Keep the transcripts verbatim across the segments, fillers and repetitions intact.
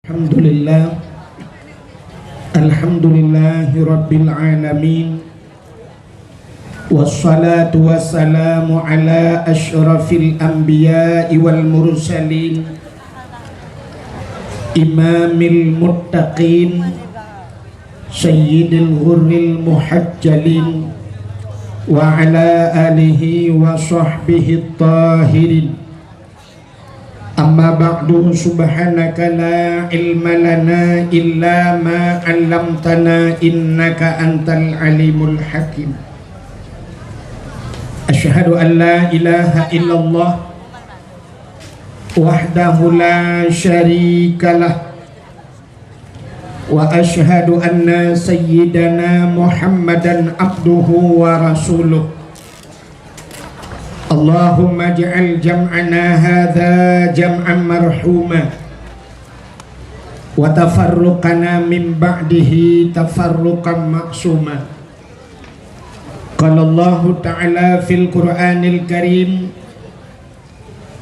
Alhamdulillah. Alhamdulillahirabbil alamin. Wassalatu wassalamu ala asyrafil anbiya'i wal mursalin, imamil muttaqin, sayyidil ghurril muhajjalin, wa ala alihi wa sahbihi tahirin. Amma ba'du, subhanaka la ilma lana illa ma 'allamtana innaka antal alimul hakim. Asyhadu an la ilaha illallah wahdahu la syarikalah. Wa asyhadu anna sayyidana Muhammadan abduhu wa rasuluh. Allahumma ij'al jam'ana hadza jam'an marhuma, wa tafarruqana min ba'dihi tafarruqan ma'suma. Qala Allahu ta'ala fil Qur'anil Karim,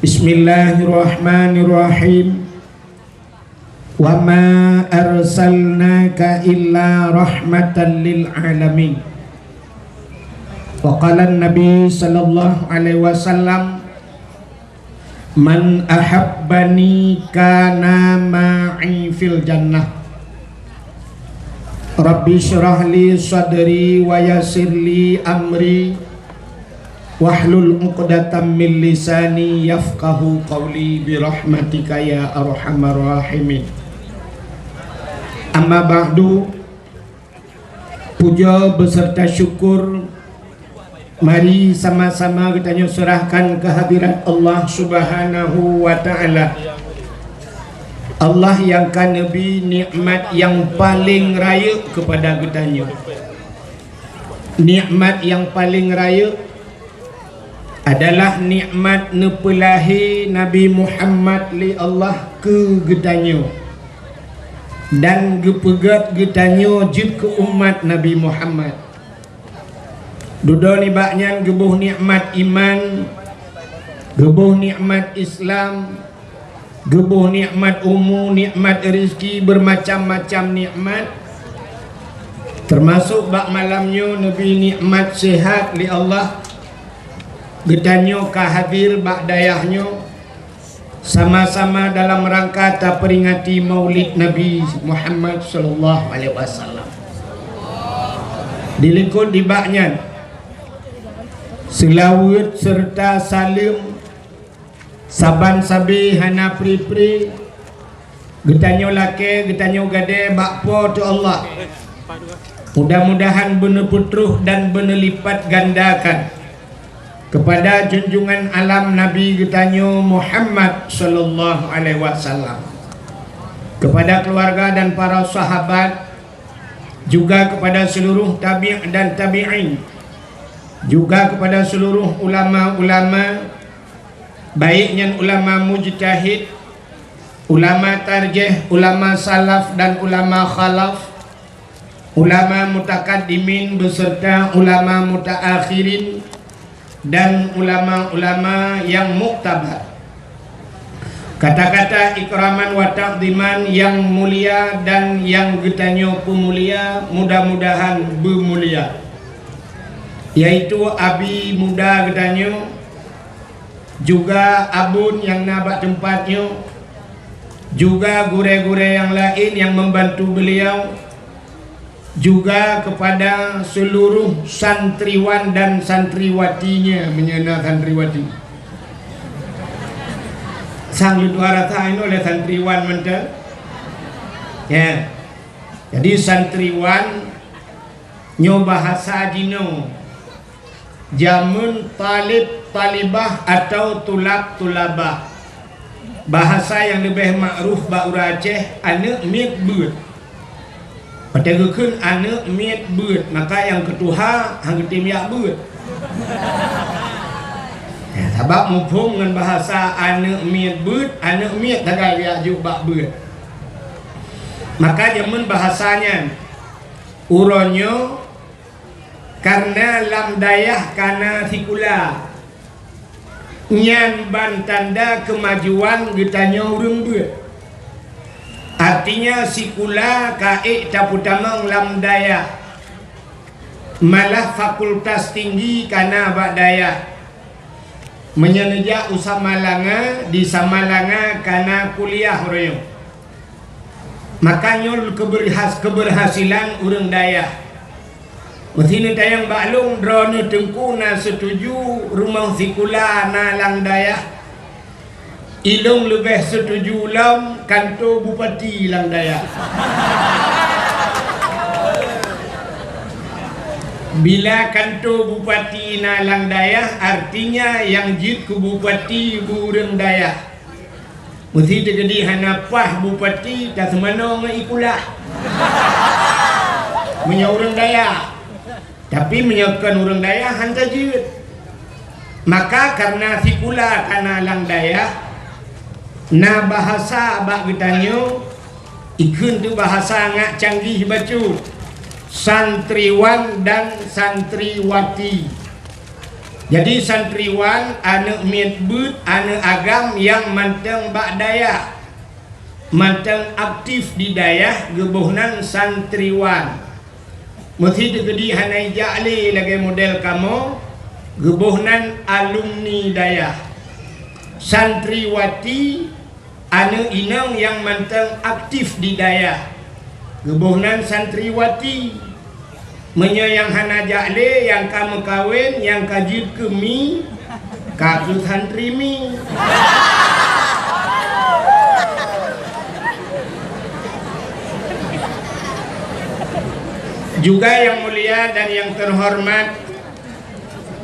Bismillahirrahmanirrahim. Wa ma arsalnaka illa rahmatan lil alamin. Wa qala Nabi sallallahu alaihi wasallam, "Man ahabbani kana ma'i fil jannah." Rabbi syrah li sadri wa yassir li amri. Wahlul 'uqdatam min lisani yafqahu qawli bi rahmatika ya arhamar rahimin. Amma ba'du, puja beserta syukur mari sama-sama geutanyoe serahkan kehadirat Allah Subhanahu wa Ta'ala. Allah nyang ka neubri nikmat nyang paleng rayeuk keupada geutanyoe. Nikmat nyang paleng rayeuk adalah nikmat neupeulahé Nabi Muhammad lé Allah keu geutanyoe dan geupeugét geutanyoe jeuet keu umat Nabi Muhammad. Dudoe nibak nyan geuboh nikmat iman, geuboh nikmat Islam, geuboh nikmat umu, nikmat rezeki, beumacam-macam nikmat. Teumasok bak malam nyoe neubri nikmat sehat lé Allah. Geutanyoe ka hadir bak dayah nyoe sama-sama dalam rangka taperingati Maulid Nabi Muhammad sallallahu alaihi wasallam. Dilikot nibak nyan, seulaweuet serta saleuem saban sabe hana pri-pri geutanyoe lakée, geutanyoe gadée bak Po teu Allah. Mudah-mudahan beuneupeutroh dan beuneulipat gandakan keupada junjungan alam Nabi geutanyoe Muhammad sallallahu alaihi wasallam, keupada keuluwarga dan para sahabat, juga keupada seuluruh tabi' dan tabi'in, juga keupada seuluruh ulama-ulama, baik nyan ulama mujtahid, ulama tarjih, ulama salaf dan ulama khalaf, ulama mutakaddimin beserta ulama mutaakhirin dan ulama-ulama nyang muktabar. Kata-kata ikraman wa ta'ziman nyang mulia dan nyang geutanyoe peumulia, mudah-mudahan beumulia, yaitu abi muda geutanyoe, juga abon nyang na bak teumpat nyoe, juga gurée-gurée nyang laén nyang membantu beliau, juga keupada seuluruh santriwan dan santriwatinya, meunyoe na santriwati. Sang leutuha rasa inoe lé santriwan mantong. Ya. Jadi santriwan nyoe bahasa jinoe. Jameun talib talibah atau tulab tulabah. Bahasa nyang leubeh makruf bak ureuëng Aceh, aneuëk miet beuet. Watée geukheun aneuëk miet beuet, maka nyang keutuha han geutem jak beuet. Ya, sabab muphom ngon bahasa aneuëk miet beuet, aneuëk miet sagai jak jok bak beuet. Maka jameun bahasa nyan, uroe nyoe Kareuna lam dayah ka na sikula, nyan ban tanda keumajuan geutanyoe ureuëng beuet. At-, Artinya sikula ka ék tapeutamong lam dayah. Malah fakultas tinggi ka na bak dayah. Meunyoe neujak u Samalanga, di Samalanga ka na kuliah uroe nyoe. Maka nyoe keberhas-, keberhasilan ureuëng dayah. Meusi neutanyong bak lôn, droeneuh Teungku na seutuju rumoh sikula na lam dayah? Ilôn leubeh seutuju lom kanto bupati lam dayah. Bila kanto bupati na lam dayah, artinya nyang jeuet keu bupati ureuëng dayah. Meusi teukeudi hana paih bupati taseumanoe ngon i kulah. Meunyoe ureuëng dayah. Tapi meunyoe kon ureuëng dayah, hana jeuet. Maka kareuna sikula ka na lam dayah, na bahasa bak geutanyoe, ikheun teuh bahasa ngat canggih bacut, santriwan dan santriwati. Jadi santriwan aneuëk miet beuet, aneuëk agam nyang mantong bak dayah. Mantong aktif di dayah geuboh nan santriwan. Meusi teukeudi hana ijak lé lagée model kamoe, geuboh nan alumni dayah. Santriwati, aneuëk inong nyang mantong aktif di dayah, geuboh nan santriwati. Meunyoe nyang hana jak lé, nyang ka meukawen, nyang ka jeuet keu mi, ka keu santri mi. Juga yang mulia dan yang terhormat,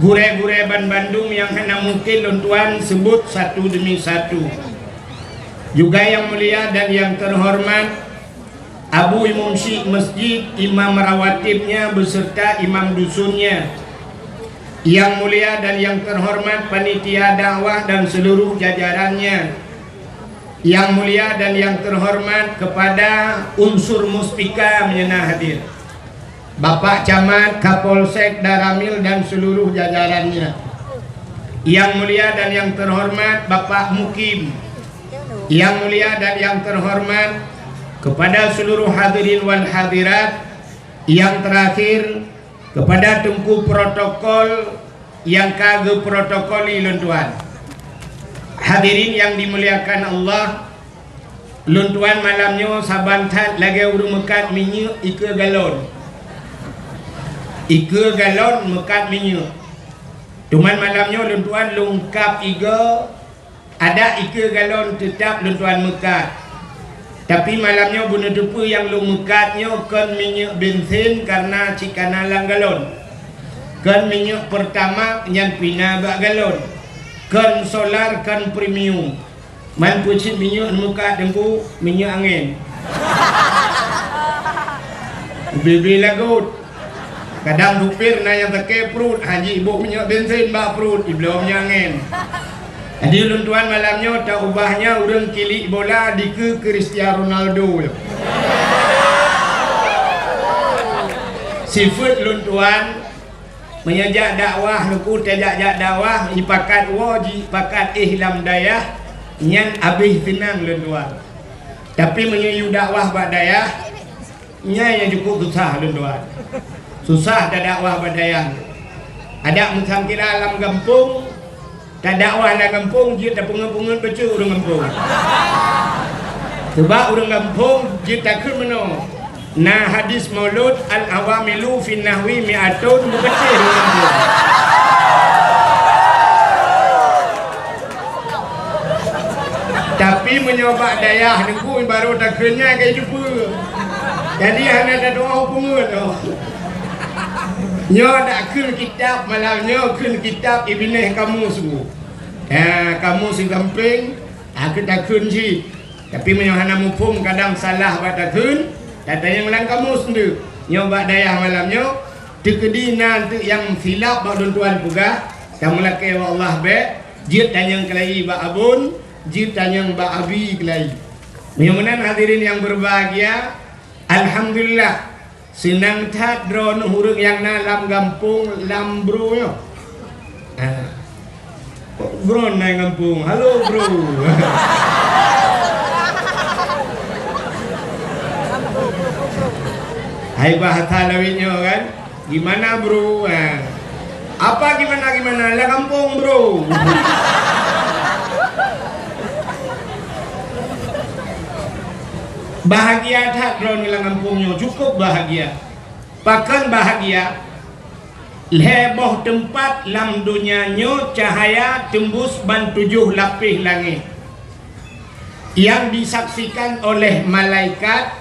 gurée-gurée banbandum nyang hana mungken lôn tuan sebut satu demi satu. Juga yang mulia dan yang terhormat, Abu Imum Syik Masjid, imam rawatibnya beserta imam dusunnya. Yang mulia dan yang terhormat panitia dakwah dan seluruh jajarannya. Yang mulia dan yang terhormat kepada unsur Muspika meunyoe na hadir. Bapak Camat, Kapolsek, Danramil dan seluruh jajarannya. Yang mulia dan yang terhormat Bapak Mukim. Yang mulia dan yang terhormat kepada seluruh hadirin wal hadirat, yang terakhir kepada Teungku Protokol nyang ka geuprotokoli lôn tuan. Hadirin yang dimuliakan Allah, lôn tuan malam nyoe saban that lagée ureuëng meukat minyeuk ikeue galon. Ikeue galon meukat minyeuk. Cuman malam nyoe lôn tuan lôn kab igoe, adak ikeue galon teutab lôn tuan meukat. Tapi malam nyoe beuneuteupeu nyang lôn meukat nyoe kon minyeuk bensin kareuna cit kana lam galon. Kon minyeuk Pertamax nyan pih na bak galon. Kon solar, kon premium. Man peue cit minyeuk neumeukat Teungku, minyeuk angén. Ubé-bé lagot. Kadang supir na nyang sakét pruet, han jiboh minyeuk bensin bak pruet, ibloe minyeuk angén. Jadi lôn tuan malam nyoe taubah nyan ureuëng kilik bola dikeue Cristiano Ronaldo. Sifeuet lôn tuan, meunyoe jak dakwah, Teungku, tajak-jak dakwah, jipakat woe, jipakat éh lam dayah, nyan abéh teunang lôn tuan. Tapi meunyoe yue dakwah bak dayah, nyan nyang cukup susah lôn tuan. Susah tadakwah bak dayah. Adak meusangkira lam gampông, tadakwah lam gampông jeuet tapeungeut-peungeut bacut ureuëng gampông. Sabab ureuëng gampông jeuet takheun meunoe, na hadis maulud, "Al-awamilu fin nahwi mi'atun," meukeuseh ureuëng gampông. Tapi meunyoe bak dayah Teungku barô takheun nyan ka jiteupeue. Jadi hana tadoa peungeut. Nyoe dak kheun kitab malam nyoe, kheun kitab Ibneh Kamus. Ya, kamus di sampéng, takheun-takheun cit. Tapi meunyoe hana muphom, kadang salah bak takheun, tatanyong lam kamus nteuk. Nyoe bak dayah malam nyoe, teukeudi na nteuk nyang silap bak lôn tuan peugah, tameulakée bak Allah bék, jeuet tanyong keulayi bak Abon, jeuet tanyong bak Abi keulayi. Meunyoe meunan hadirin yang berbahagia, alhamdulillah, seunang that droeneuh ureuëng nyang na lam gampông lam bro nyoe. Ah. Bro na gampông. Halo, bro. Hai bahasa lawét nyoe kan? Gimana, bro? Ha. Apa gimana-gimana? Lam gampông, bro. Bahagia that droeneuh lam gampông nyoe, cukup bahagia. Pakon bahagia? Lhée boh teumpat lam donya nyoe cahaya teumbus ban tujoh lapéh langét, nyang disaksikan oleh malaikat,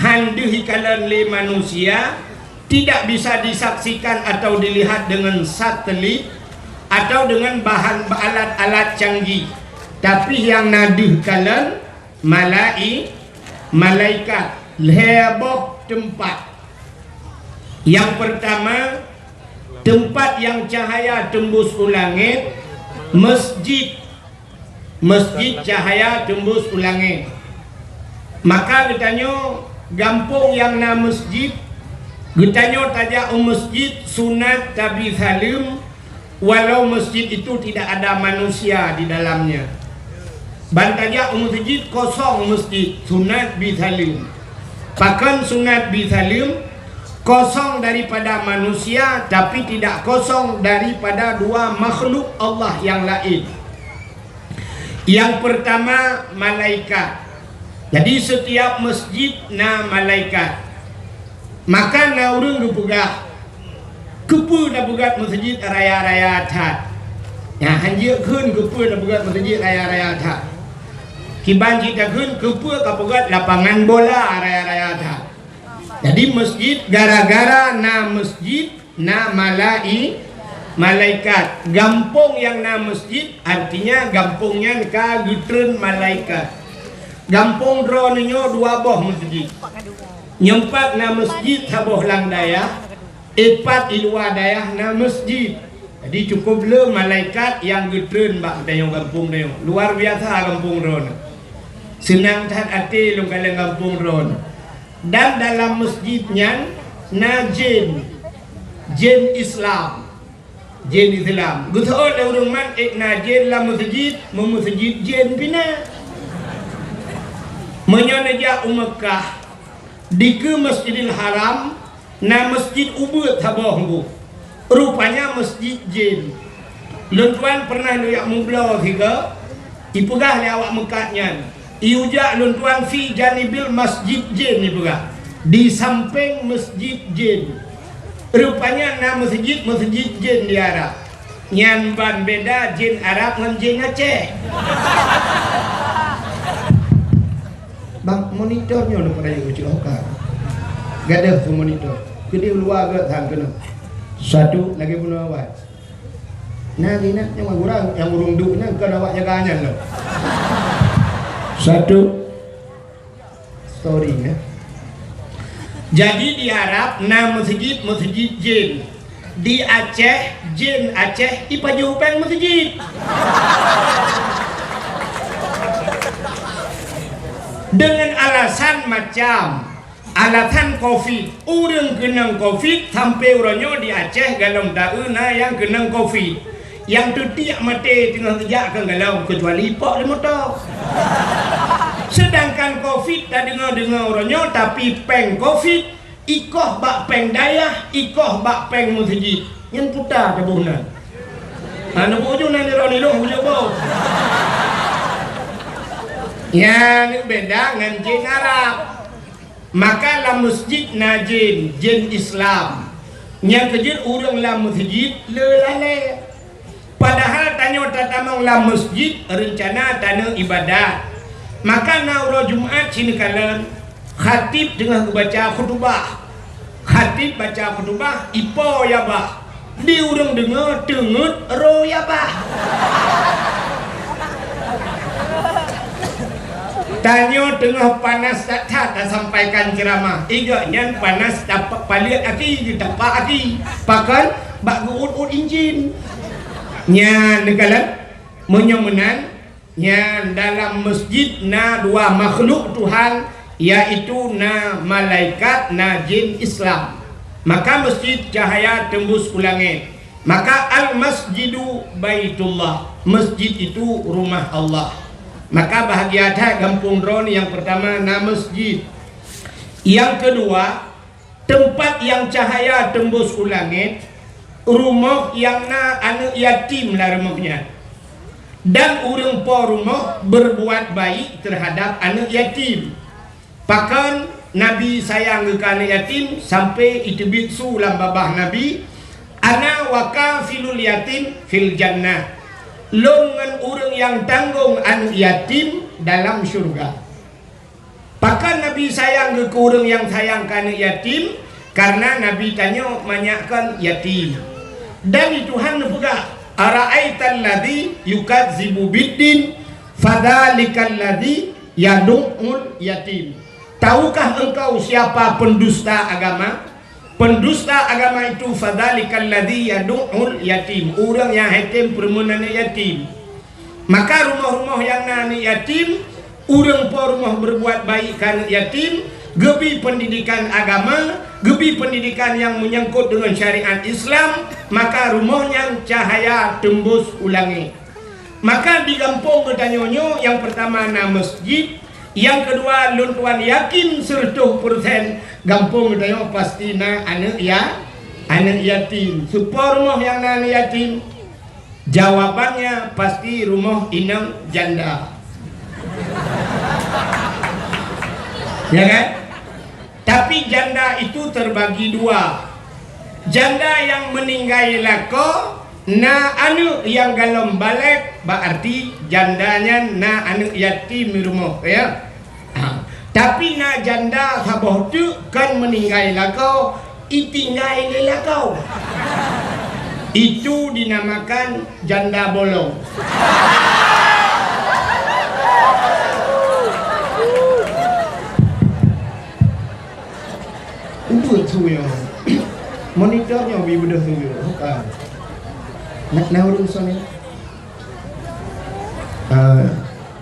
han deuh ikalon lé manusia, tidak bisa disaksikan atau dilihat dengan satelit atau dengan bahan alat-alat canggih, tapi nyang na deuh kalon malai-, malaikat, lhée boh teumpat. Nyang peurtama, teumpat nyang cahaya teumbus u langét, meusjid. Meusjid cahaya teumbus u langét. Maka geutanyoe gampông nyang na meusjid, geutanyoe tajak u meusjid sunat tabi saleuem, walau masjid itu tidak ada manusia di dalamnya. Ban tajak u meusjid, kosong meusjid, sunat bi saleuem. Pakon sunat bi saleuem? Kosong daripada manusia, tapi tidak kosong daripada dua makhluk Allah yang lain. Yang pertama, malaikat. Jadi, setiap masjid na malaikat. Maka na ureuëng geupeugah, "Keupeue na peugét meuseujid raya-raya that?" Nyan hanjeuet kheun keupeue na peugét meuseujid raya-raya that. Kiban cit takheun keupeue ka peugét lapangan bola raya-raya that. Jadi, masjid, gara-gara na masjid, na malai-, malaikat. Gampông nyang na masjid, artinya gampông nyan ka geutreun malaikat. Gampông droeneuh nyoe dua boh meuseujid. Nyoe pat na masjid saboh lam dayah, ipat di luwa dayah na masjid. Jadi, cukup le malaikat nyang geutreun bak tanyoe gampông tanyoe. Luar biasa gampông droeneuh. Seunang that até lôn kalon gampông droeneuh. Dan dalam masjid nyan na jén, jén Islam. Jén Islam. Geuseuôt lé ureuëng mat ék na jén lam meuseujid, meumeuseujid jén pih na. Meunyoe neujak u Meukah, dikeue Masjidil Haram, na masjid ubeuet saboh nggu. Rupanya masjid jén. Lôn tuan pernah neujak meubloe sigoe, ipeugah lé awak meukat nyan, "Ijak lôn tuan fi janibil masjid jén," ipeugah, di sampéng masjid jén. Rupanya na meuseujid, meuseujid jén di Arab. Nyan ban beda jén Arab ngon jén Aceh. Bang, monitor nyoe lôn peurayeuk keucok ka. Gadoh keu monitor. Keudeh luwa gét han keunoe. Satu, lagée bunoe awai. Nah, di nak nyang urang, nyang ureuëng duek nyan kon awak jaga nyan lom. Satu. Story, ya. Jadi, di Arab na meuseujid, meuseujid jén. Di Aceh, jén Aceh ipajoh péng meuseujid. Dengan alasan macam, alasan covid. Ureuëng keunong covid sampai uroe nyoe di Aceh golom taeu na nyang keunong covid. Nyang teutiek maté teungoh geujak keu golom, keucuali pok lé moto. Sedangkan covid tadeungoe-deungoe uroe nyoe, tapi péng covid ikoh bak péng dayah, ikoh bak péng meuseujid. Nyan puta taboh nan. Ha, neuboh ju nan nirok nilong bujur boh. Nyan beda ngon jén Arab. Maka lam meuseujid na jén, jén Islam. Nyang keujeuet ureuëng lam meuseujid le lalée. Padahai tanyoe tatamong lam meuseujid reuncana taneuk ibadat. Maka na uroe Jumat sineukalon, khatib teungoh geubaca khutubah. Khatib baca khutubah, ipo ya bah. Di ureuëng deungoe teungeut roh ya bah. Tanyoe teungoh panas that-that tasampaikan ceuramah. Igok nyan panas tapak paleuet aki, tapak aki. Pakon bak geuut-ut injin. Nyan neukalon, meunyoe meunan, nyan dalam masjid na dua makhluk Tuhan, yaitu na malaikat, na jin Islam. Maka masjid cahaya teumbus u langét. Maka al-masjidu baitullah, masjid itu rumah Allah. Maka bahagia that gampông droeneuh, nyang pertama na masjid. Nyang kedua, Teumpat nyang cahya teumbus u langét, rumoh nyang na aneuëk yatim lam rumoh nyan, dan ureuëng po rumoh beurbuat baik teuhadab aneuëk yatim. Pakon Nabi sayang geuh keu aneuëk yatim sampoe jiteubiet su lam babah Nabi, "Ana wa kafilul yatim fil jannah." Lôn ngon ureuëng nyang tanggong aneuëk yatim dalam syeuruga. Pakon Nabi sayang geuh keu ureuëng nyang sayang keu aneuëk yatim? Kareuna Nabi tanyoe manyak kon yatim. Dan di Tuhan neupeugah, "Ara'aital ladzi yukadzibu biddin, fadzalikal ladzi yadu'ul yatim." Tahukah engkau siapa pendusta agama? Pendusta agama itu, fadzalikal ladzi yadu'ul yatim, ureuëng nyang hana tem peureumeun aneuëk yatim. Maka rumoh-rumoh nyang na aneuëk yatim, ureuëng po rumoh beurbuat baik keu aneuëk yatim, geubri peundidikan agama, geubri peundidikan nyang meunyangkot deungon syariat Islam, maka rumoh nyan cahya teumbus u langét. Maka di gampông geutanyoe nyoe nyang peurtama na meuseujid, nyang keudua lôn tuan yakin seureutôh peureusén gampông geutanyoe pasti na aneuëk ya, aneuëk yatim. Soe po rumoh nyang na aneuëk yatim? Jawabannya pasti rumoh inong janda. Ya kan? Tapi janda itu terbagi dua. Janda nyang meuninggai lakoe na aneuëk nyang golom balek, bak arti janda nyan na aneuëk yatim di rumoh, ya. Ha. Tapi na janda saboh teuk kon meuninggai lakoe, itinggai lé lakoe. Itu dinamakan janda bolong. Ubeuet su nyoe. Monitor nyoe bi beudôh su nyoe. Bukan. Nak na ureuëng soe nyoe? Ah,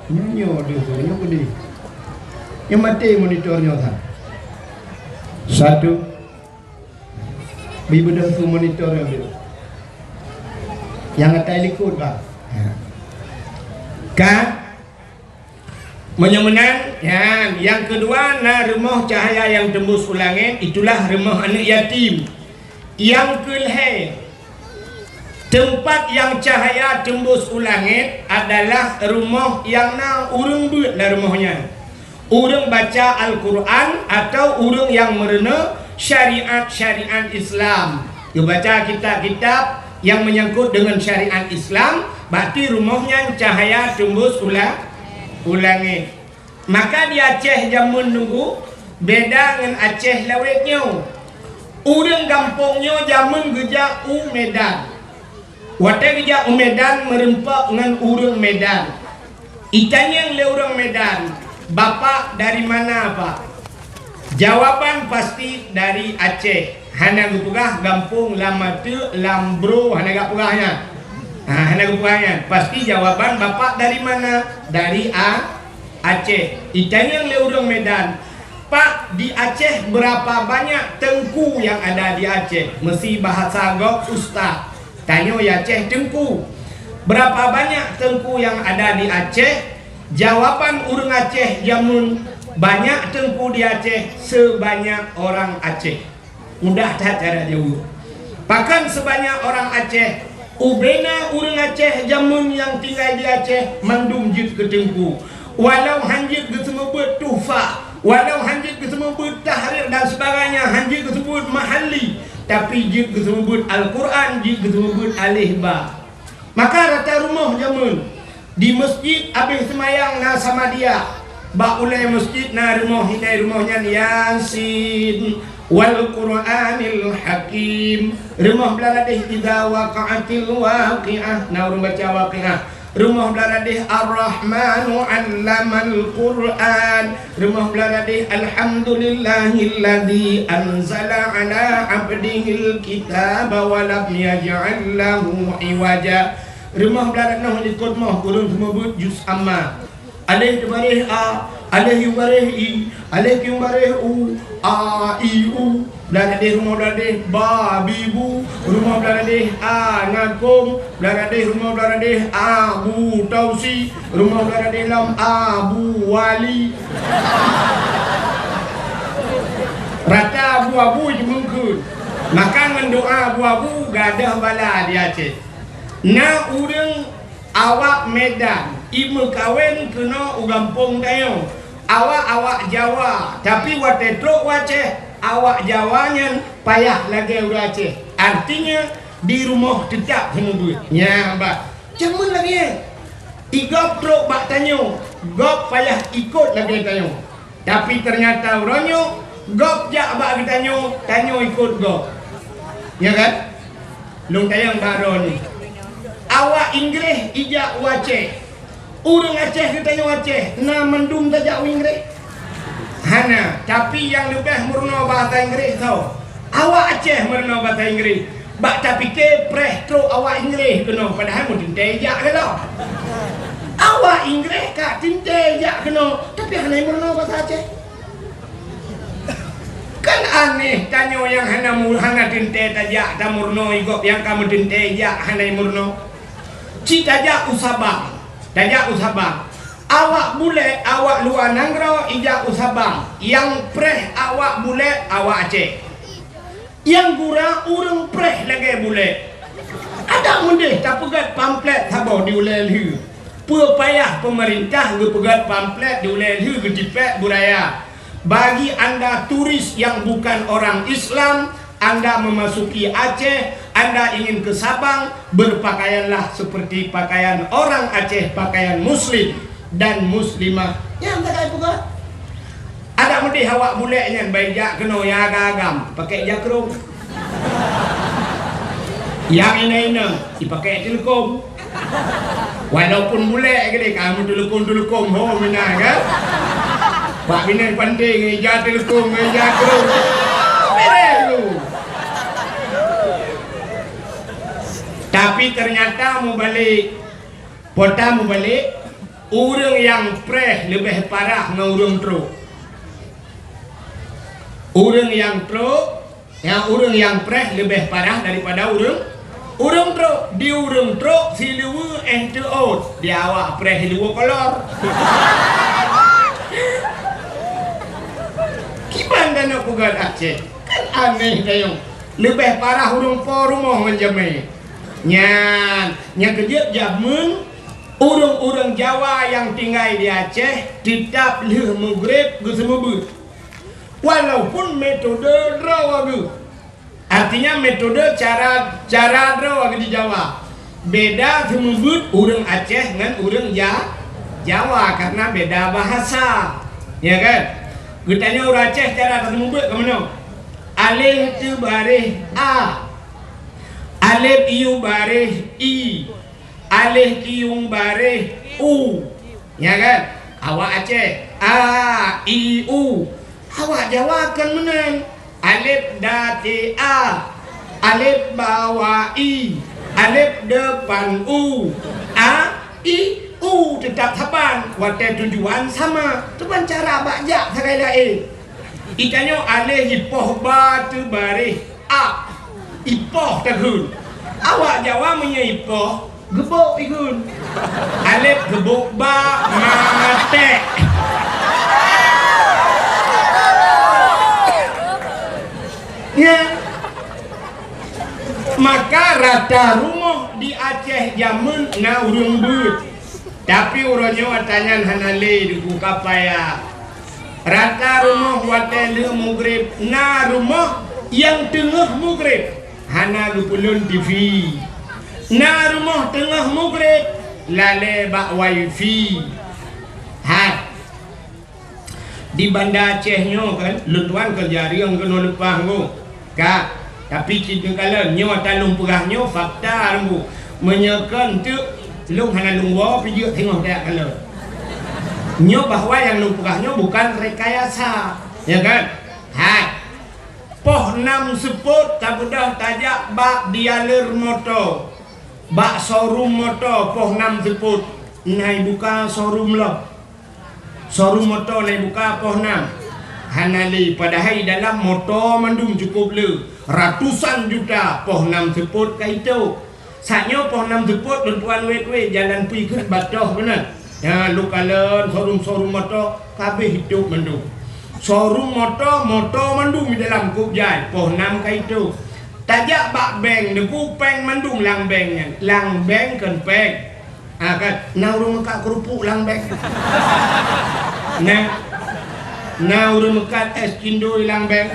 nyoe, nyoe deuh su nyoe keudeh. Nyoe maté monitor nyoe sa. Satu. Bi beudôh su monitor nyoe deuh. Nyang atai likot, bah. Ka? Meunyoe meunan, nyan, nyang keudua na rumoh cahya nyang teumbus u langét, itulah rumoh aneuëk yatim. Nyang keulhée, teumpat nyang cahya teumbus u langét adalah rumoh nyang na ureuëng beuet lam rumoh nyan. Ureuëng baca Al-Qur'an atawa ureuëng nyang meurunoe syariat-syariat Islam. Geubaca kitab-kitab nyang meunyangkot deungon syariat Islam, berarti rumoh nyan cahya teumbus u la-, u langét. Maka di Aceh jameun nunggu beda ngon Aceh lawét nyoe. Ureuëng gampông nyoe jameun geujak u Medan. Watée geujak u Medan meurumpok ngon ureuëng Medan. Itanyong lé ureuëng Medan, "Bapak dari mana, Pak?" Jawaban pasti dari Aceh. Hana geupeugah gampông lam ateuk, lam bro, hana geupeugah nyan. Ha, hana geupeugah nyan. Pasti jawaban, "Bapak dari mana?" Dari A-, Aceh. Itanyong lé ureuëng Medan, "Pak, di Aceh berapa banyak teungku yang ada di Aceh?" Meusi bahasa gob ustaz. Tanyoe Aceh teungku. Berapa banyak teungku yang ada di Aceh? Jawaban ureuëng Aceh jameun, banyak teungku di Aceh sebanyak orang Aceh. Mudah that cara jaweueb. Pakon sebanyak orang Aceh? Ubena ureuëng Aceh jameun nyang tinggai di Aceh mandum jeuet keu teungku. Walau han jeuet geuseumeubeuet tuhfah, walau han jeuet geuseumeubeuet tahrir dan sebagainya, han jeuet geuseumeubeuet mahalli, tapi jeuet geuseumeubeuet Al-Qur'an, jeuet geuseumeubeuet alif ba. Maka rata rumoh jameun di meuseujid abéh seumayang na samadiyah. Bak ulée meuseujid na rumoh, hindai rumoh nyan Yasin wal Qur'anil Hakim. Rumoh blah radeh idza waqa'atil waqi'ah, na ureuëng baca Waqiah. Rumoh blah radeh Ar-Rahmanu 'allamal Qur'an. Rumoh blah radeh Alhamdulillahilladzi anzala 'ala 'abdihil kitaba wa lam yaj'al lahu 'iwaja. Rumoh blah radeh noh likot moh ureuëng seumeubeuet juz amma. Alif teubareh a, alif yue bareh i, alif kieng bareh u, a, i, u. Blah radeh rumoh blah radeh ba, bi, bu, rumoh blah radeh a, na kong, blah radeh rumoh blah radeh a, bu, tausi, rumoh blah radeh lam a, bu, wali. Rata Abu-abu jimeungkeuen. Maka ngon doa abu-abu gadôh bala di Aceh. Na ureuëng awak Medan imeukawen keunoe u gampông tanyoe. Awak-awak Jawa, tapi watée trok u Aceh, awak Jawa nyan payah lagée ureuëng Aceh. Artinya, di rumoh teutap hana beuet. Nyan bah. Jameun lagée nyan. Di gob trok bak tanyoe, gob payah ikot lagée tanyoe. Tapi teunyata uroe nyoe, gob jak bak geutanyoe, tanyoe ikot gob. Ya kan? Lôn tanyong baroe nyoe. Awak Inggréh ijak u Aceh. Ureuëng Aceh geutanyoe Aceh, na mandum tajak u Inggréh? Hana, tapi nyang leubeh meurunoe bahasa Inggréh soe? Awak Aceh meurunoe bahasa Inggréh. Bak tapike preh trok awak Inggréh keunoe, padahai meuteuntée jak keudroe. Awak Inggréh ka teuntée jak keunoe, tapi hana meurunoe bahasa Aceh. Kan aneh, tanyoe nyang hana mu-, hana teuntée tajak tameurunoe, gob nyang ka meuteuntée jak hana meurunoe. Ci tajak u Sabang, tajak u Sabang. Awak bulek, awak luwa nanggroe ijak u Sabang. Nyang preh awak bulek, awak Aceh. Nyang gura ureuëng preh lagée bulek. Adak meudeh tapeugét pamflet saboh di ulée lheueh. Peue payah peumeurintah geupeugét pamflet di ulée lheueh geutipék beuraya. Bagi anda turis yang bukan orang Islam, anda memasuki Aceh, anda ingin ke Sabang, berpakaianlah seperti pakaian orang Aceh, pakaian muslim dan muslimah. Nyang takai peugah. Adak meudeh awak bulek nyan bai jak keunoe nyang agam-agam, pakai jakrong. Nyang inong-inong, ipakai teuleukom. Walaupun bulek geude ka meuteuleukom-teuleukom ho meunan kan. Bak binéh panté ngon ija teuleukom ngon ija krong. Beres tu. Tapi ternyata mubalek, pota mubalek, ureuëng nyang preh leubeh parah ngon ureuëng trok. Ureuëng nyang trok, ya, ureuëng nyang preh leubeh parah daripada ureuëng, ureuëng trok. Di ureuëng trok siluweue éh teuôt, di awak preh siluweue kolor. Kiban danau pugat Aceh, kan aneh dayong. Leubeh parah ureuëng po rumoh ngon jamé. Nyan, nyang keujeuet jameun ureuëng-ureuëng Jawa nyang tinggai di Aceh teutab lheueh mugreb geuseumeubeut. Walaupun metode droe geuh. Artinya metode cara, cara droe geuh di Jawa. Beda seumeubeut ureuëng Aceh ngon ureuëng Ja-, Jawa karena beda bahasa. Ya kan? Geutanyoe ureuëng Aceh cara taseumeubeut ka meunoe. Aleh teubareh a. Alef iu bareh i. Aleh kiyueng bareh u. Ya kan? Awak Aceh, a, i, u. Awak Jawa kan meunan. Alef da te a. Alef ba wa i. Alef depan u. A, i, u teutab saban. Watée tujuan sama. Cuman cara bak jak sagai laén. Itanyoe aleh ipoh ba teubareh a. Ipoh takheun. Awak Jawa meunyoe ipoh, geubok ikheun. Alef geubok ba, ma matek. Ya. Maka rata rumoh di Aceh jameun na ureuëng beuet. Tapi uroe nyoe ata nyan hana lé, Teungku, ka payah. Rata rumoh watée lheueh mugreb na rumoh nyang teungoh mugreb hana geupeulon T V. Na rumoh teungoh mugreb lalée bak wifi. Hai. Di Banda Aceh nyoe kan, lôn tuan keu jareueng keunoe leupah nyoe. Ka, tapi cit neukalon, nyoe ata lôn peugah nyoe fakta Teungku. Meunyoe kon teuk, lôn hana lôn woe pijeuet singoh tajak kalon. Nyoe bahwa nyang lôn peugah nyoe bukan rekayasa, ya kan? Hai. Poh nam seupôt tabeudôh tajak bak dealer moto, bak showroom moto poh nam seupôt, na ibuka showroom lom. Showroom moto na ibuka poh nam. Hana lé, padahai dalam moto mandum cukôp le, ratusan juta poh nam seupôt ka itôp. Saat nyoe poh nam seupôt lôn tuan wét-wét jalan pui keuneuk batoh keunan. Ya, lôn kalon showroom-showroom moto ka abéh itôp mandum. Showroom moto, moto mandum di dalam kôk jai, poh nam ka itôb. Tajak bak bank, neugui péng mandum lam bank nyan. Lam bank kon péng. Ha, kan? Na ureueng meukat keurupuk lam bank? Na? Na ureueng meukat es cindoi lam bank?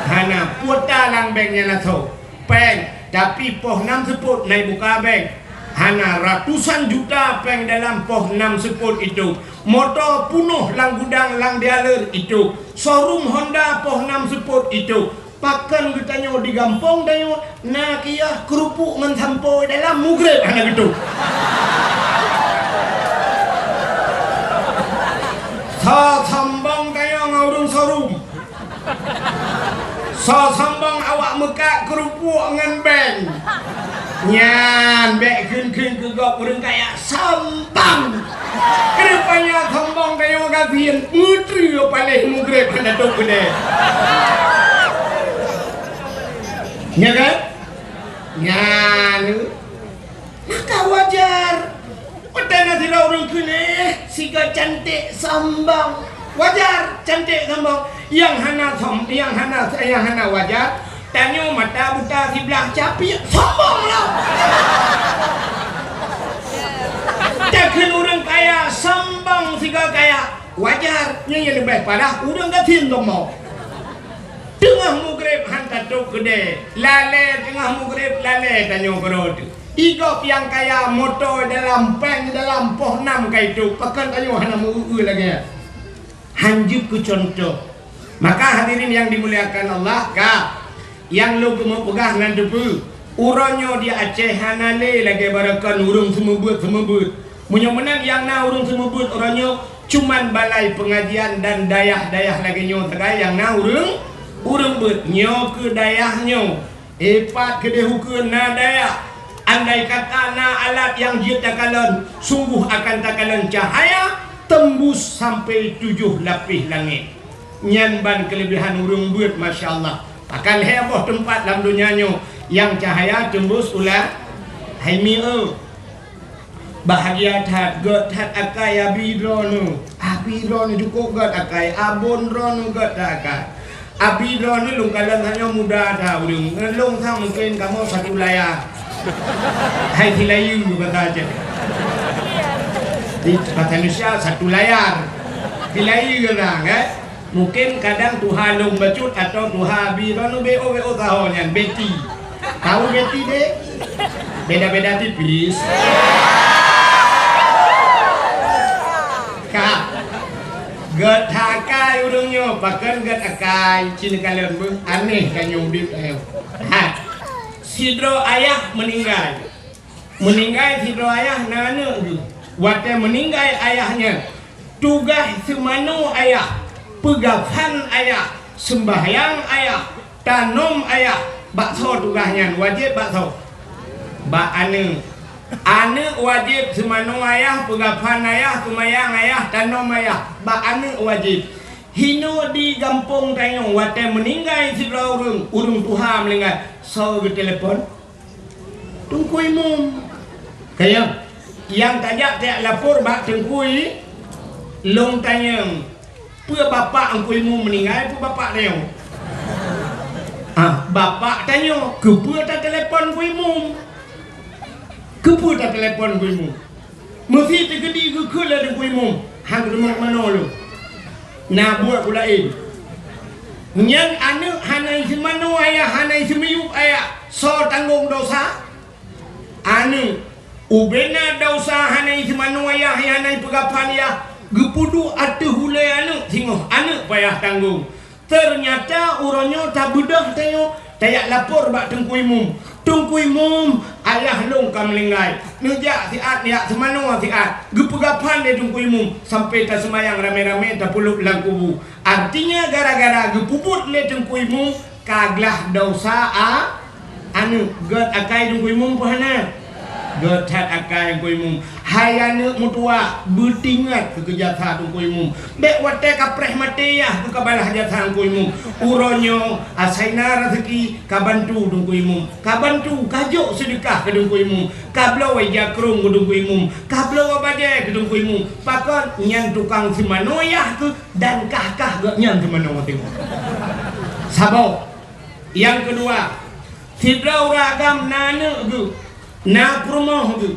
Hana. Kuota lam bank nyan asoe. Péng, tapi poh nam seupôt na ibuka bank. Hana, ratusan juta péng dalam poh nam seupôt itôb. Moto punoh lam gudang lam dealer itôb. Showroom Honda poh nam seupôt itôb. Pakon geutanyoe di gampông tanyoe na kiyah keurupuk ngon sampoe dalam, mugreb hana geutôb. Soe sombong tanyoe ngon ureueng showroom. Soe sombong awak meukat keurupuk ngon bank. Nyan bék kheun-kheun keu gob ureueng kaya sombong. Keureupa nyan sombong tanyoe gasien, meutreue paléh mugreb hana tôb keudè. Nya kan? Nyan. Maka wajar. Watèe na sidroe ureueng kheun, "Eh, sigoe cantik sombong." Wajar, cantik sombong. Nyang hana som-, nyang hana, nyang hana wajar, tanyoe mata buta siblah capiek, sombong lah. Takheun ureueng kaya sombong sigoe kaya. Wajar, nyan nyang leubeh parah ureueng gasien sombong. Teungoh mugreb han tatôb keudè, lalè teungoh mugreb lalè tanyoe keudroe teuh. Igob nyang kaya moto dalam, péng dalam, poh nam ka itôb, pakon tanyoe hana meu-eu lagèe nyan. Han jeuet keu cuntoh. Maka hadirin nyang dimuliakan Allah, ka nyang lôn keumeung peugah nan teupeue, uroe nyoe di Aceh hana lé lagèe baroekon ureueng seumeubeuet-seumeubeuet. Meunyoe meunan nyang na ureueng seumeubeuet uroe nyoe cuman balai peungajian dan dayah-dayah lagèe nyoe sagai nyang na ureueng, ureueng beuet. Nyoe keu dayah nyoe, eh, pat keudeh ukeue na dayah. Andai kata na alat nyang jeuet takalon, sunggoh akan takalon cahya teumbus sampai tujoh lapéh langèt. Nyan ban keuleubehan ureueng beuet, masya Allah. Akan lhèe boh teumpat lam donya nyoe nyang cahya teumbus u la-, hai mi eu. Bahagia that, gèt that akai abi droeneuh. Abi droeneuh cukôp gèt akai, abon droeneuh gèt that akai. Abi droeneuh lôn kalon tanyoe muda that ureueng. Ngon lôn sang mungken kamoe satu layar. Hai silayeue basa Aceh. Di basa Indonesia satu layar. Silayeue nyan, eh. Mungken kadang tuha lôn bacut atau tuha abi droeneuh B O, B O saho nyan, Betty. Tahu Betty deh? Beda-beda tipis. Ka. Gèt that akai ureueng nyoe, pakon gèt akai, ci neukalon beuh, aneh tanyoe udép ayah. Ha. Sidroe ayah meuninggai. Meuninggai sidroe ayah na aneuk geuh. Watèe meuninggai ayah nyan, tugaih seumanoe ayah, peugafan ayah, seumbahyang ayah, tanom ayah, bak soe tugaih nyan, wajéb bak soe? Bak aneuk. Aneuk wajéb seumanoe ayah, peugafan ayah, seumayang ayah, tanom ayah, bak aneuk wajéb. Hinoe di gampông tanyoe watèe meuninggai sidroe ureueng, ureueng tuha meuninggai, soe geutelepon? Teungku Imum. Kaya, nyang tajak tajak lapor bak Teungku I-, lôn tanyong, peue bapak Teungku Imum meuninggai, peue bapak tanyoe? Ah, bapak tanyoe, keupeue tatelepon Teungku Imum? Keupeue tatelepon Teungku Imum? Meusi teukeudi geukheun lé Teungku Imum, han geuteumeung manoe lôn. Na buet laén. Nyan aneuk hana iseumanoe ayah, hana iseumiyueb ayah, soe tanggong dosa? Aneuk. Ubena dosa hana iseumanoe ayah, hana ipeugafan ayah, geupeuduek ateueh ulèe aneuk singoh, aneuk payah tanggong. Teunyata uroe nyoe tabeudôh tanyoe, tajak lapor bak Teungku Imum. "Teungku Imum, ayah lôn ka meuninggai." Neujak siat, neujak seumanoe siat. Geupeugafan lé Teungku Imum, sampai taseumayang ramé-ramé, tapeuleub lam kubu. Artinya, gara-gara geupeubuet lé Teungku Imum, ka glah dosa a-, aneuk. Gèt akai Teungku Imum peue hana? Gét that akai Teungku Imum. Hai aneuk meutuwah, beutingat keu jasa Teungku Imum. Bék watée ka preh maté yah keu ka balaih jasa Teungku Imum. Uroe nyoe asai na raseuki ka bantu Teungku Imum. Ka bantu, ka jok seudeukah keu Teungku Imum. Ka bloe ija krong keu Teungku Imum. Ka bloe bajée keu Teungku Imum. Pakon nyan tukang seumanoe yah keuh dan kah-kah geuh nyan seumanoe teuh. Saboh. Nyang keudua, sidroe ureuëng agam na aneuk geuh, na peurumoh geuh.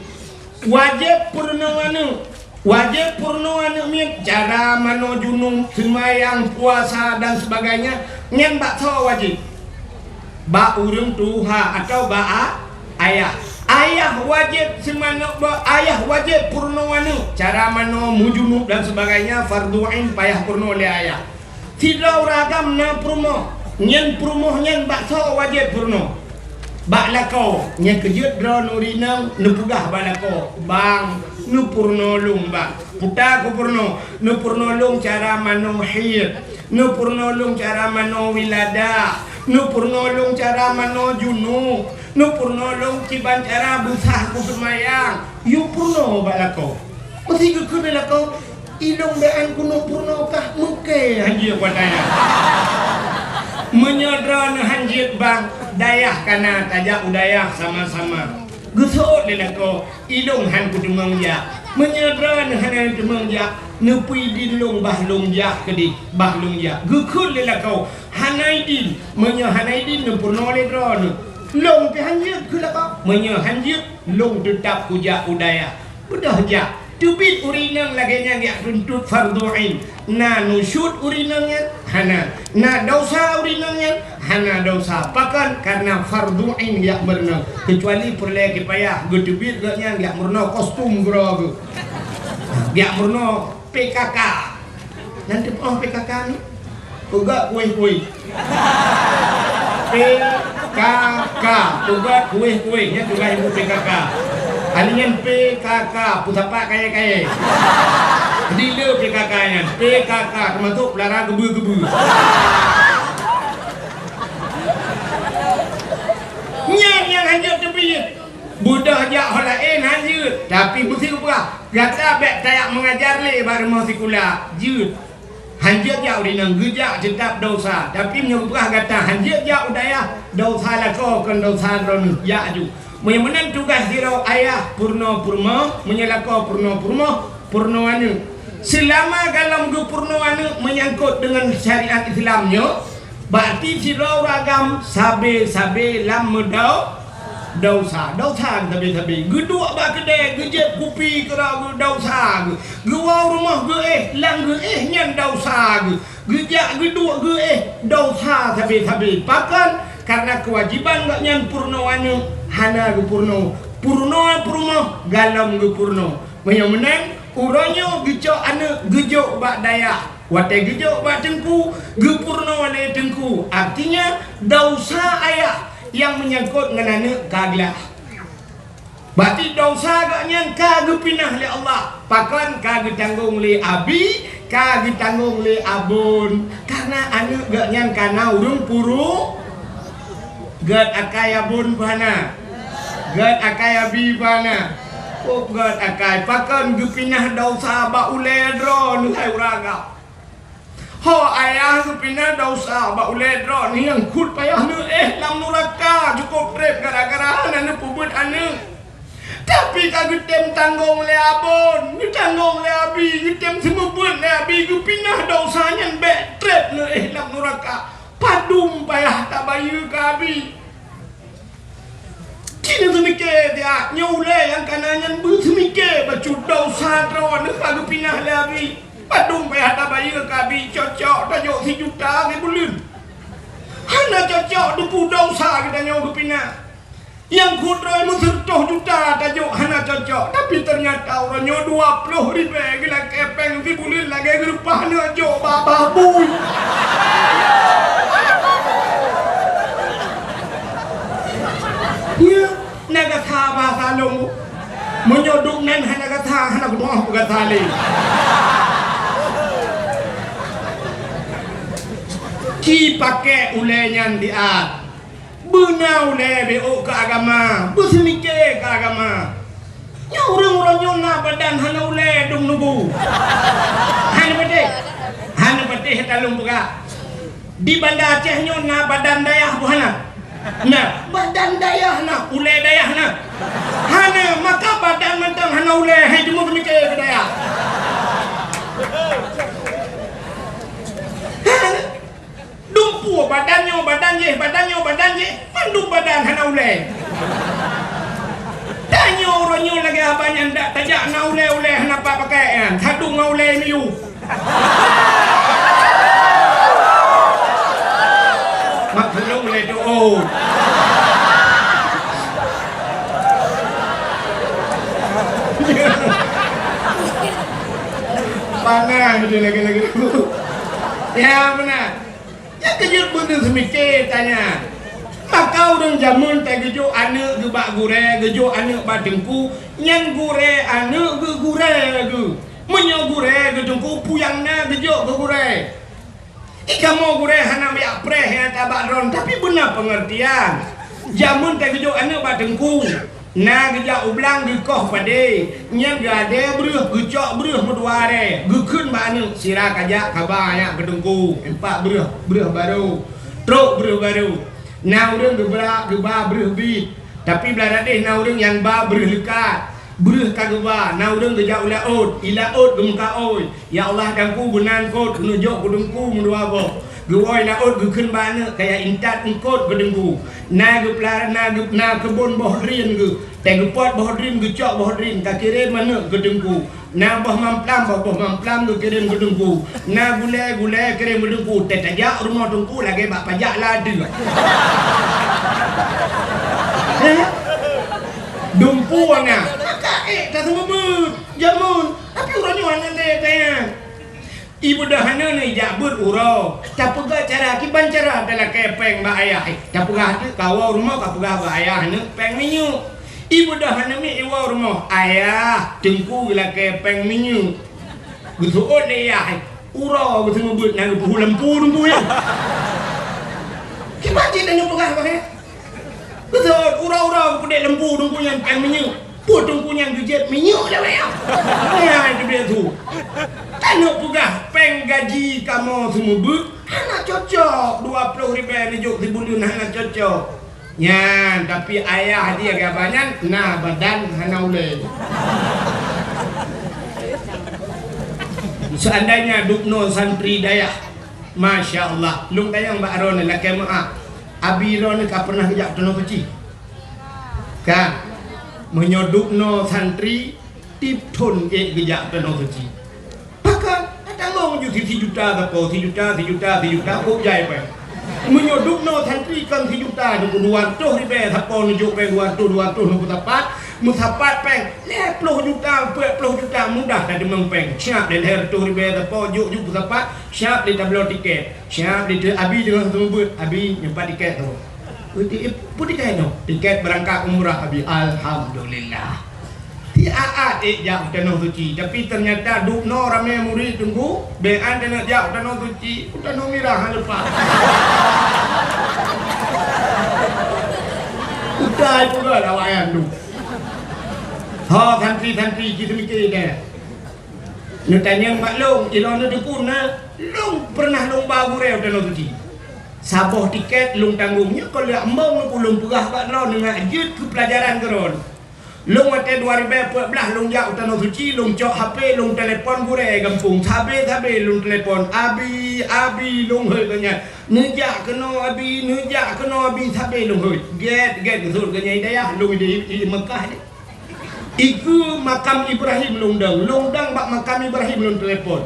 Wajéb peurunoe aneuk. Wajéb peurunoe aneuk miet cara manoe junub, seumayang, puasa dan sebagainya, nyan bak soe wajéb? Bak ureuëng tuha atawa bak a-, ayah. Ayah wajéb seumanoe ba-, ayah wajéb peurunoe aneuk cara manoe, meujunub dan sebagainya, fardhu ain payah peurunoe lé ayah. Sidroe ureuëng agam na peurumoh, nyan peurumoh nyan bak soe wajéb peurunoe? Bak lakoe. Nyang keujeuet droeneuh ureuëng inong neupeugah bak lakoe, "Bang, neupeurunoe lôn, Bang." Peue ta kupeurunoe? Neupeurunoe lôn cara manoe haid, neupeurunoe lôn cara manoe wiladah, neupeurunoe lôn cara manoe junub, neupeurunoe lôn kiban cara beusah kuseumayang. Yue peurunoe bak lakoe. Meusé geukheun lé lakoe, "Ilôn bèk an keuneuk peurunoe kah, meuké hanjeuet watèe nyan." Meunyoe droeneuh hanjeuet bang, dayah ka na, tajak u dayah sama-sama. Geuseuôt lé lakoe, "Ilôn han kuteumeung jak." Meunyoe droeneuh hana teumeung jak, "Neupeuidin lôn bah lôn jak keudéh, bah lôn jak." Geukheun lé lakoe, "Hana idin." Meunyoe hana idin, neupeurunoe lé droeneuh. "Lôn pih hanjeuet," kheun lakoe. "Meunyoe hanjeuet, lôn teutab kujak u dayah." Beudôh jak. Teubiet ureueng inong lagèe nyan jak tuntut fardhu ain. Na nusyuz ureueng inong nyan? Hana. Na desya ureueng inong nyan? Hana desya. Pakon? Karena fardhu ain jak meurunoe. Keucuali peureulèe kipayah, geuteubiet gobnyan jak meurunoe kostum keudroe geuh. Jak meurunoe P K K. Nyan teupeue P K K nyoe? Peugöt kuéh-kuéh. P K K, peugöt kuéh-kuéh, nyan tugaih P K K. Ahli nyan P K K, peusapat kayèe-kayèe. Dilèe P K K nyan, P K K teumasok peulara geubeue-geubeue. Nyan nyang hanjeuet teubiet. Beudôh jak ho laén hanjeuet, tapi meusti geupeugah, gata bèk tajak meungajar lé bak rumoh sikula, jeuet. Hanjeuet jak ureueng inong, geujak teutab desya, tapi meunyoe geupeugah gata hanjeuet jak u dayah, desya lakoe kon desya droeneuh, jak aju. Meunyoe meunan tugaih sidroe ayah peurunoe peurumoh, meunyoe lakoe peurunoe peurumoh, peurunoe aneuk. Seulama golom geupeurunoe aneuk meunyangkot deungon syariat Islam nyoe, berarti sidroe ureueng agam sabe-sabe lam meudau-, desya. Desya sabe-sabe. Geuduek bak keudè, geujieb kupi keudroe geuh desya geuh. Geuwoe rumoh geuéh, lam geuéh nyan desya geuh. Geujak geuduek geuéh, desya sabe-sabe. Pakon? Karena keuwajéban gobnyan peurunoe aneuk hana geupeurunoe. Peurunoe peurumoh golom geupeurunoe. Meunyoe meunan, uroe nyoe geucok aneuk geujok bak dayah. Watèe geujok bak teungku, geupeurunoe lé teungku. Artinya, desya ayah nyang meunyangkot ngon aneuk ka glah. Berarti desya gobnyan ka geupinah lé Allah. Pakon? Ka geutanggong lé abi, ka geutanggong lé abon. Karena aneuk gobnyan ka na ureueng puru-, Gét akai abon peue hana? Gét akai abi peue hana? Oh, gét akai. Pakon geupinah desya bak ulèe droeneuh hai ureueng agam? Ho ayah geupinah desya bak ulèe droeneuh nyang kheueh payah neuéh lam nuraka, cukôp trép gara-gara hana neupeubeuet aneuk. Tapi ka geutem tanggong lé abon, geutanggong lé abi, geutem seumeubeuet lé abi, geupinah desya nyan bèk trép neuéh lam nuraka. Padum payah tabayeue keu abi. Ci neuseumiké siat, nyoe ulèe nyang ka na nyan beuseumiké bacut desya droeneuh ka geupinah lé abi. Padum payah tabayeue keu abi, cocok tajok sijuta sibuleuen. Hana cocok teupeu desya geutanyoe geupinah. Nyang kudroe meuseureutoh juta tajok hana cocok, tapi teunyata uroe nyoe dua ploh ribèe geulakèe pèng sibuleuen lagèe geureupah aneuk jok bak babah bui. Nyan, na gata bahasa lôn. Meunyoe duek nan hana gata, hana kutu'oh peugata lé. Ci pakèk ulèe nyan siat. Beuna ulèe beuôk keu agama, beuseumiké keu agama. Nyoe ureuëng-ureuëng nyoe na badan hana ulée dum nubu. Hana patéh. Hana patéh taleueng peugah. Di Banda Aceh nyoe na badan dayah buhana. Na, badan dayah na, ulée dayah na. Hana, maka badan mantong hana ulée, hai teuma peumiké keu dayah. Hana. Dumpeue badan nyoe, badan jéh, badan nyoe, badan jéh, mandum badan hana ulée. Tanyoe uroe nyoe lagée haba nyan dak tajak na ulée-ulée hana pat pakai nyan, sadum ngon ulée miyueb. Mak tulông ulée tuôt. Panas beutôi lagée-lagée. Ya, beuna. Nyang keujeuet beuneueh seumiké tanyan. Maka ureuëng jameun teugeujok aneuëk geuh bak gurée, geujok aneuëk bak teungku, nyan gurée aneuëk geuh gurée geuh. Meunyoe gurée geuh teungku, peue nyang na geujok keu gurée. Ikamoe gurée hana meuyak preh nyang tabak droen, tapi beuna peungeurtian. Jameun teugeujok aneuëk bak teungku. Na geujak u blang geukoh padé, nyan geuadée breueh, geucok breueh meudua arée, geukheun bak aneuëk, sira kajak kaba nyak keu teungku, empat breueh, breueh barô, trok breueh barô. Na ureuëng geubra geuba breueh biet, tapi blah dadeh na ureuëng nyang ba breueh leukat. Breueh ka geuba, na ureuëng geujak u laôt, i laôt geumeukaôi, "Ya Allah, teungku, beuna eungkôt keuneuk jok keu teungku meudua boh." Geuwoe laôt geukheun bak aneuëk, kaya intat eungkôt keu teungku. Na geupeulara, na geu-, na keubon boh drien geuh. Teugeupot boh drien, geucok boh drien, kakirém aneuëk keu teungku. Na boh mamplam, boh, boh mamplam geukirém keu teungku. Na gulée, gulée kirém keu teungku. Teutajak rumoh teungku lagée bak pajak ladeuek. Heh? Dumpeue na. Maka ék taseumeubeuet jameun. Tapi uroe nyoe hana lé kaya. Ibeudôh hana neujak beuet uroe, tapeugah cara kiban cara talakée péng bak ayah. Tapeugah teuk kawoe rumoh kapeugah bak ayah neuk péng minyeuk. Ibeudôh hana miet iwoe rumoh, "Ayah, teungku geulakée péng minyeuk." Geuseuôt lé yah, uroe geuseumeubeuet na geupeuhu lampu teungku nyan. Kiban cit tanyoe peugah bak ayah. Beutôi, uroe-uroe geupeudék lampu teungku nyan péng minyeuk. Peue teungku nyan geujép minyeuk lé wayang? Nyan teubiet su. Tanyoe peugah péng gaji kamoe seumeubeuet hana cocok, dua ploh ribée neujok sibuleuen hana cocok. Nyan, tapi ayah dia gaba nyan na badan hana ulée. Seandainya dubnoe santri dayah, masya Allah, lôn tanyong bak droeneuh lakée meu'ah. Abi droeneuh ka pernah geujak tanoh suci? Ka. Meunyoe dubnoe santri, tiep thon ék geujak tanoh suci. Pakon? Tatanggong ju si, sijuta sapo, sijuta, sijuta, sijuta, kok jai pai. Meunyoe dubnoe santri kon sijuta, dua reutôh ribée sapo neujok péng dua reutôh, dua reutôh neupeusapat, meusapat péng lhée ploh juta, peuet ploh juta mudah tadeungoe péng. Siap lé lhée reutôh ribée sapo jok ju peusapat, siap lé tabloe tiket. Siap lé teu abi deungon seumeubeuet, abi nyoe pat tiket tu. Peuti-, peutikét nyoe, tiket beurangkat umrah abi. Alhamdulillah. Ti aat ék jak u tanoh suci, tapi teunyata dubnoe ramé murit teungku, bék an teuneuk jak u tanoh suci, u tanoh mirah han leupah. Utai peugah awaknyan tu. Ho santri-santri ci seumike deh. Neutanyong bak lôn, ilôn neuteupeu na, lôn peureunah lôn ba gurée u tanoh suci. Saboh tiket lôn tanggong, nyoe kon lheueh embong lôn peugah bak droe, neungat jeuet keu peulajaran keu droe. Lôn watée dua ribée peuet blaih lôn jak u tanoh suci, lôn cok H P, lôn telepon gurée gampông, sabe-sabe lôn telepon, "Abi, abi," lôn hôi geuh nyan. "Neujak keunoe abi, neujak keunoe abi," sabe lôn hôi. Gét-gét geusut geuh nyan i dayah, lôn di, di Meukah nyoe. Ikeue makam Ibrahim lôn dong, lôn dong bak makam Ibrahim lôn telepon.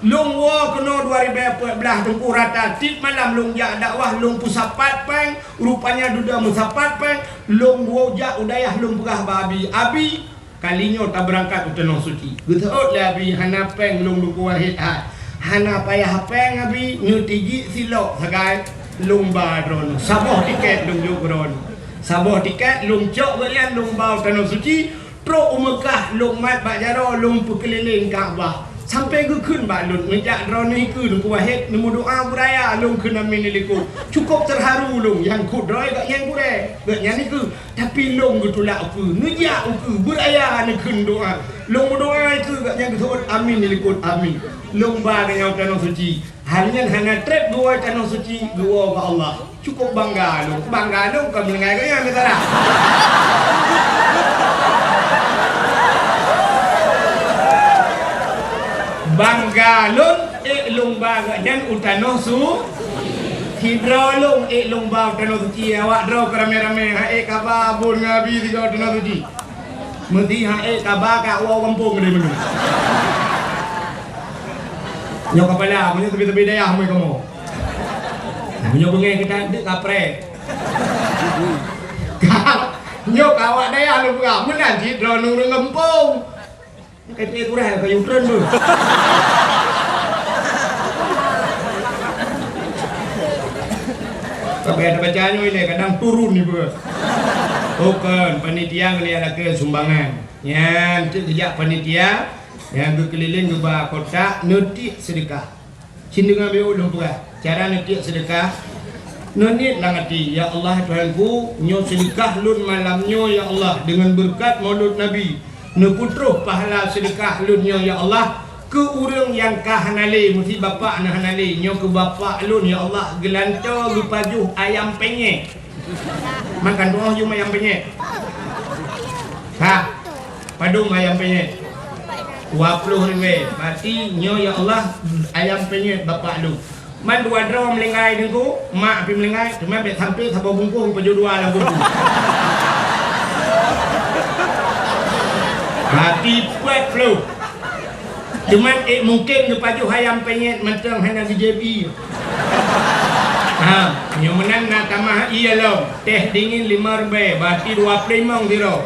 Lôn woe keunoe dua ribée peuet blaih teungku rata, tiep malam lôn jak dakwah, lôn peusapat péng, rupanya dudoe meusapat péng, lôn woe jak u dayah lôn peugah bak abi, "Abi, kali nyoe tabeurangkat u tanoh suci." Geuseuôt lé abi, "Hana péng lôn Teungku Wahid hai. Hana payah péng abi, neutijik silop sagai lôn ba droeneuh. Saboh tiket lôn jok keu droeneuh." Saboh tiket lôn cok geuh nyan lôn ba u tanoh suci, trok u Meukah lôn mat bak jaroe lôn peukeulileng Ka'bah. Sampoe geukheun bak lôn, neujak droeneuh keue Teungku Wahid, neumeudoa beuraya, lôn kheun amin di likot. Cukôp teuharu lôn, nyang kheun droe gobnyan gurée, gobnyan keue. Tapi lôn geutulak ukeue, neujak ukeue, beuraya neukheun doa. Lôn meudoa keue gobnyan geuseuôt amin di likot, amin. Lôn ba gobnyan u Tanoh Suci. Hai nyan hana treb geuwoe Tanoh Suci, geuwoe bak Allah. Cukôp bangga lôn. Bangga lôn kon meuninggai gobnyan, meusalah. Bangga lôn, ék lôn ba gobnyan u Tanoh Su-, sidroe lôn ék lôn ba u Tanoh Suci, awak droe keu ramé-ramé, han ék kaba bun ngabi sigoe u Tanoh Suci. Meuti han ék kaba ka woe gampông lé meunyoe. Nyoe kapala, meunyoe teupie-teupie dayah meunyoe kamoe. Meunyoe beungéh geutanyoe deuek kapreh. Ka, nyoe ka awak dayah lôn peugah, meunan cit droeneuh ureueng gampông. Kai pih kurang, kayu tren tu. Tapi ada baca nyoe ilée, kadang turun ni beuh. Bukan, panitia ngeliat lagi sumbangan. Nyan, tu kejak panitia, nyang geukeulileng geuba kotak, neutiek seudeukah. Cit deungoe beu lôn peugah, cara neutiek seudeukah. Neuniet lam até, "Ya Allah, Tuhanku, nyoe seudeukah lôn malam nyoe, ya Allah, deungon beureukat Maulud Nabi. Neupeutroh pahala seudeukah lôn nyoe, ya Allah, keu ureueng nyang ka hana lé, meusi bapak na hana lé. Nyoe keu bapak lôn, ya Allah, geulantoe geupajoh ayam penyet." Makan tuoh jum ayam penyet. Ha. Padum ayam penyet? Dua ploh ribée. Berarti nyoe, ya Allah, ayam penyet bapak lôn. Man dua droe meulinggai Teungku, mak pih meulinggai, teuma bék sampoe saboh bungkôh geupajoh dua lam bungkôh. Berarti peuet ploh. Teuma ék mungken geupajoh ayam penyet mantong hana geujieb ie. Ha, nyoe meunan na tamah ie lom, teh dingin lima ribée, berarti dua ploh limong sidroe.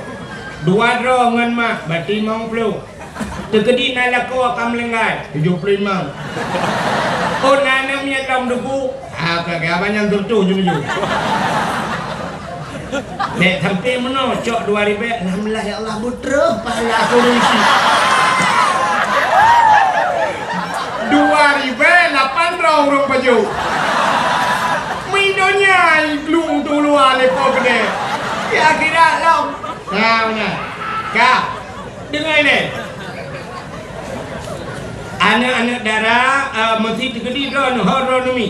Dua droe ngon mak, berarti limong ploh. Teukeudi na lakoe ka meulinggai, tujoh ploh limong. Oh, na aneuk miet lom Teungku, ah, ka, ka, abang nyan teutuh jumeuju. Bék sampoe meunoe, cok dua ribée, alhamdulillah, ya Allah, beutroh pahala aku rezeki. Dua ribée lapan droe ureueng pajoh. Meudonya i glung tu luwa lé Po Keudée. Di akhirat lom. Nah, meunan. Ka. Deungoe nyoe. Aneuk-aneuk dara, eh, meusi teukeudi droeneuh, ho droeneuh mi.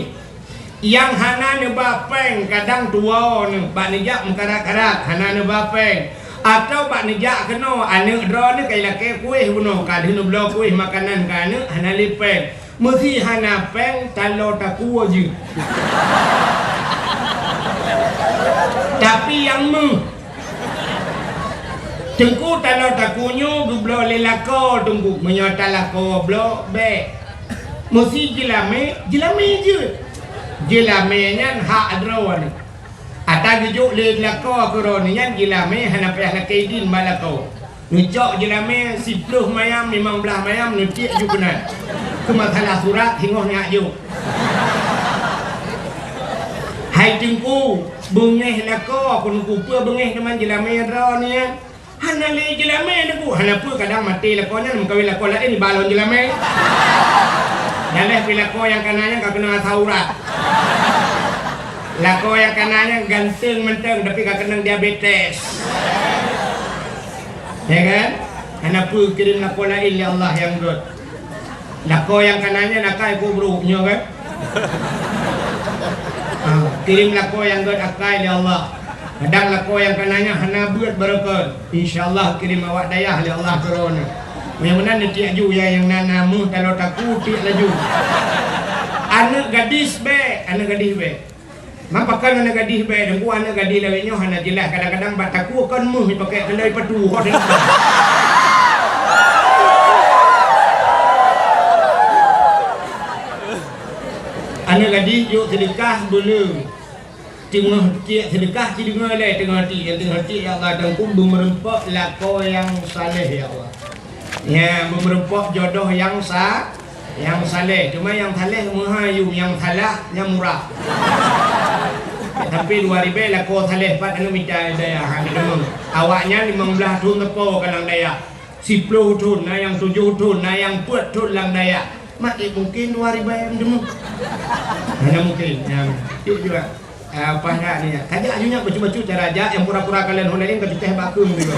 Nyang hana neuba péng kadang tuwoe neuh bak neujak meukarat-karat, hana neuba péng. Atawa bak neujak keunoe, aneuk droeneuh ka ilakée kueh bunoe, ka deuh neubloe kueh makanan keu aneuk, hana lé péng. Meusi hana péng, taloe takue jeuet. Tapi nyang meuh. Teungku, taloe takue nyoe geubloe lé lakoe Teungku. Meunyoe talakoe bloe, bék. Meusi jeulamé, jeulamé jeuet. Jeulamé nyan hak droeneuh. Ata geujok lé lakoe keu droeneuh nyan jeulamé hana payah lakée idin bak lakoe. Neucok jeulamé siplôh mayam, limong blaih mayam, neutiek ju keunan. Keu masalah surat, singoh neujak jok. Hai Teungku, beungéh lakoe, keuneuk kupeue beungéh teuma jeulamé droeneuh nyan? Hana lé jeulamé Teungku, hana peue kadang maté lakoe nyan meukawen lakoe laén iba lom jeulamé. Daleh pih lakoe nyang kana nyan ka keunong asam urat. Lakoe nyang kana nyan ganteng mantong tapi ka keunong diabetes. Ya kan? Hana peue kirém lakoe laén lé Allah nyang gét. Lakoe nyang kana nyan akai keu brok nyoe kan? Ha, kirém lakoe nyang gét akai lé Allah. Kadang lakoe nyang kana nyan hana beuet barokon. Insya Allah kirém awak dayah lé Allah keu droeneuh. Nyang meunan neutiek ju nyang na, na meuh taloe takue tiek laju. Aneuk gadis bék, aneuk gadis bék. Man pakon aneuk gadih bék, Teungku, aneuk gadih lawét nyoe hana jeulaih, kadang-kadang bak takue kon meuh jipakék keulai patu. Aneuk gadih jok seudeukah beuleueng. Teungoh tiek seudeukah ci deungoe lé, teungoh tiek, teungoh tiek, "Ya Allah, Teungku, beumeureumpok lakoe nyang saleh, ya Allah." Nyan, beumeureumpok jodoh nyang sa-, nyang saleh. Cuma nyang saleh meuhai yum, nyang salah nyang murah. Sampai dua ribée lakoe saleh pat aneuk mita dayah, ha, di deungoe. Awaknyan limong blaih thon teupo ka lam dayah. Siploh thon, na nyang tujoh thon, na nyang peuet thon lam dayah. Mak, eh, mungkin dua ribèe meuteumé. Hana mungkin, ya. Cit juga. Ah, paih that ni, ya. Kajak ju nyak bacut-bacut cara jak, nyang pura-pura kalon ho laén ka cutéh bak keueng juga.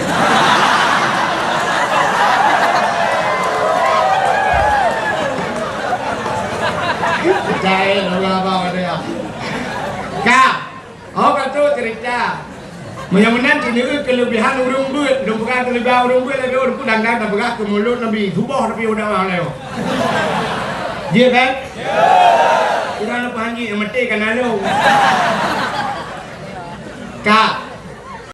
Percaya, Allah, abang, ada ya. Ka. Oh, ka trok cerita. Meunyoe meunan, keuneuk keulebihan ureueng beuet. Lôn peugah keulebihan ureueng beuet, lagèe ureueng peue dang-dang tapeugah keu mulod Nabi. Suboh tapi udah wang lewat. Jeuet kan? Ureueng leupah hanjeuet, maté ka na lôn. Ka.